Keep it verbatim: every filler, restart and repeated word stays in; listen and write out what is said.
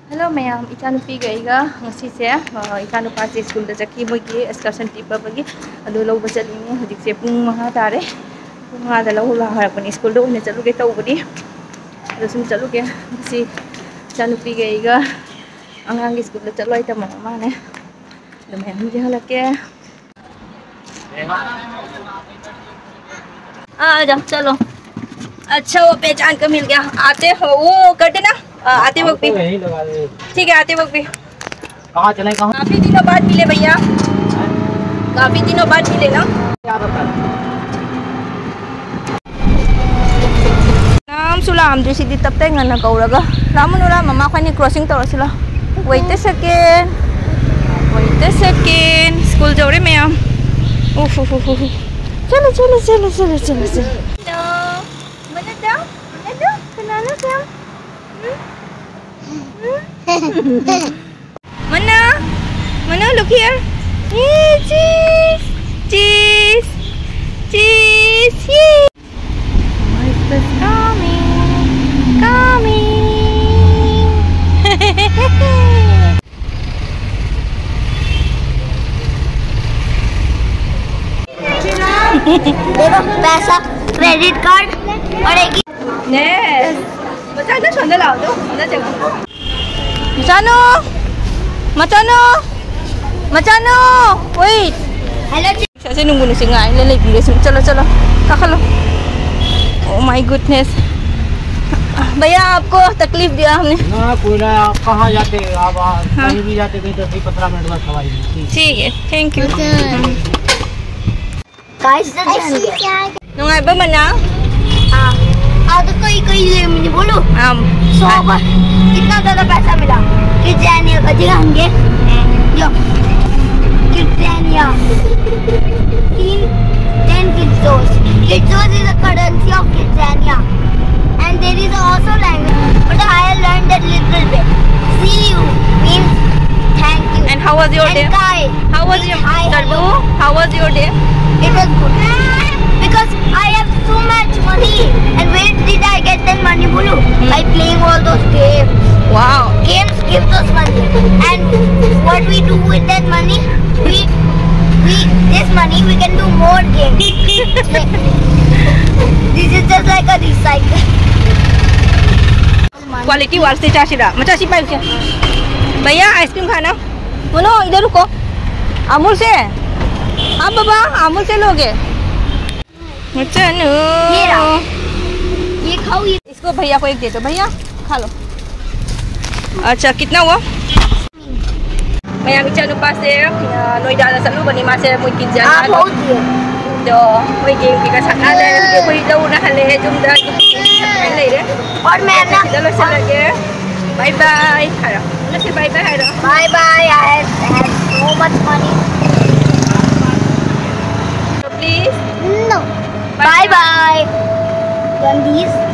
Hello ꯃꯌꯥꯝ, ꯏꯆꯥꯅꯨꯄꯤꯒ ꯑꯩꯒ ꯉꯁꯤꯁꯦ, ꯑ, ꯏꯆꯥꯅꯨꯄꯥꯁꯦ ꯁ꯭ꯀꯨꯜꯗ ꯆꯠꯈꯤ, ꯃꯣꯏꯒꯤ excursion trip ꯑꯃꯒꯤ꯫ ꯑꯗꯨ ꯂꯧꯕ ꯆꯠꯂꯤꯅꯤ꯫ ꯍꯧꯖꯤꯛꯁꯦ ꯄꯨꯡ ꯃꯉꯥ ꯇꯥꯔꯦ꯫ ꯄꯨꯡ ꯃꯉꯥꯗ ꯂꯧ ꯂꯥꯛꯑꯣ ꯍꯥꯏꯔꯛꯄꯅꯤ꯫ ꯁ꯭ꯀꯨꯜꯗ ꯑꯣꯏꯅ ꯆꯠꯂꯨꯒꯦ ꯇꯧꯕꯅꯤ꯫ ꯑꯗꯣ ꯁꯨꯝ ꯆꯠꯂꯨꯒꯦ꯫ ꯉꯁꯤ ꯏꯆꯥꯅꯨꯄꯤꯒ ꯑꯩꯒ ꯑꯉꯥꯡꯒꯤ ꯁ꯭ꯀꯨꯜꯗ ꯆꯠꯂꯣ ꯍꯥꯏ ꯇꯝꯃꯛꯄ ꯃꯥꯅꯦ꯫ ꯑꯗꯨ ꯃꯌꯥꯝ ꯌꯦꯡꯍꯜꯂꯛꯀꯦ꯫ आ जाओ, चलो। अच्छा, वो पहचान का मिल गया। आते हो, वो करते ना, आ, आते वक्त भी। ठीक है, आते वक्त भी। कहाँ चले, कहाँ? काफी दिनों बाद मिले भैया, काफी दिनों बाद मिले ना। क्या बता? ꯀꯅꯥꯝꯁꯨ ꯂꯥꯛꯑꯝꯗ꯭ꯔꯤ꯫ ꯁꯤꯗꯤ ꯇꯞꯇꯥꯏ ꯉꯟꯅ ꯀꯧꯔꯒ꯫ ꯂꯥꯛꯑꯝꯃꯅꯨ, ꯂꯥꯛꯑꯝꯃ ꯃꯥ ꯑꯩꯈꯣꯏꯅꯤ crossing ꯇꯧꯔꯁꯤ ꯂꯥꯛꯑꯣ꯫ Wait a second, wait a second. School ꯌꯧꯔꯦ ꯃꯌꯥꯝ꯫ ꯎꯐ, ꯎꯐ, ꯎꯐ, ꯎꯐ꯫ ꯆꯠꯂꯣ, ꯆꯠꯂꯣ, ꯆꯠꯂꯣ, ꯆꯠꯂꯣ, ꯆꯠꯂꯣ, ꯆꯠꯂꯣ꯫ ꯍꯜꯂꯣ꯫ ꯃꯅꯥ ꯆꯥꯎ, ꯃꯅꯥ ꯆꯥꯎ꯫ ꯀꯅꯥꯅꯣ ꯆꯥꯎ? ꯎꯝ? ꯎꯝ? ꯃꯅꯥ, ꯃꯅꯥ, look here. Yay, cheese, cheese, cheese, yay. Coming, coming. देखो, पैसा, credit card और एक ही। Yes. बच्चा, इधर ठंडा लाओ तो, ठंडा जगह। ꯃꯆꯥꯅꯨ! ꯃꯆꯥꯅꯨ! ꯃꯆꯥꯅꯨ! Wait! Hello, ꯁꯦ ꯅꯨꯡꯕꯨ ꯅꯨꯡꯁꯤ ꯉꯥꯏ ꯂꯩꯕꯤꯔꯦ ꯁꯨꯝ꯫ ꯆꯠꯂꯣ, ꯆꯠꯂꯣ꯫ ꯀꯥꯈꯠꯂꯣ꯫ Oh my goodness. भैया, आपको तकलीफ दिया हमने। ना, कोई ना, आप कहाँ जाते? आप, आप हाँ। कहीं भी जाते, कहीं दस ही पन्द्रह मिनट बाद सवारी मिलती है। ठीक है, thank you। Guys, तो जान गया। ꯅꯨꯡꯉꯥꯏꯕ ꯃꯅꯥ? हाँ। हाँ, तो कोई, कोई ले मुझे बोलो। हाँ। सौ पर कितना ज़्यादा पैसा मिला? किड्स एनिया का दिखाएंगे। जो किड्स एनिया। तीन, ten kids Jose. Kids Jose is the currency of Kidzania. And there is also language, but I learned a little bit. See you means thank you. And how was your And day? Kai How was means your hi, Tarbu? Hello. How was your day? It was good. Because I have so much money. And where did I get that money, Bulu? Hmm. By playing all those games. Wow. Games Gives us money. And what we do with that money? We, we, this money we can do more games. This is just like a recycle. Quality वाल से चाची दा, मैं चाची पाई से। भैया, ice cream खाना। बोलो, इधर रुको। अमूल से। हाँ बाबा, अमूल से लोगे। चलो। ये रहा। ये खाओ, ये। इसको भैया को एक दे दो, भैया, खा लो। अच्छा, कितना हुआ? Maya, micha no pase, no idala salu bani mase, muy kinjana. Ah, बहुत दिए। Do, muy geng pika sakale, muy daw na hale, jum da, jum da, lere. और मैं ना Dalo sa lage. Bye bye. Haro. Ano si bye bye, haro. Bye bye. I have, I have so much money. So please. No. Bye bye. Gandhis.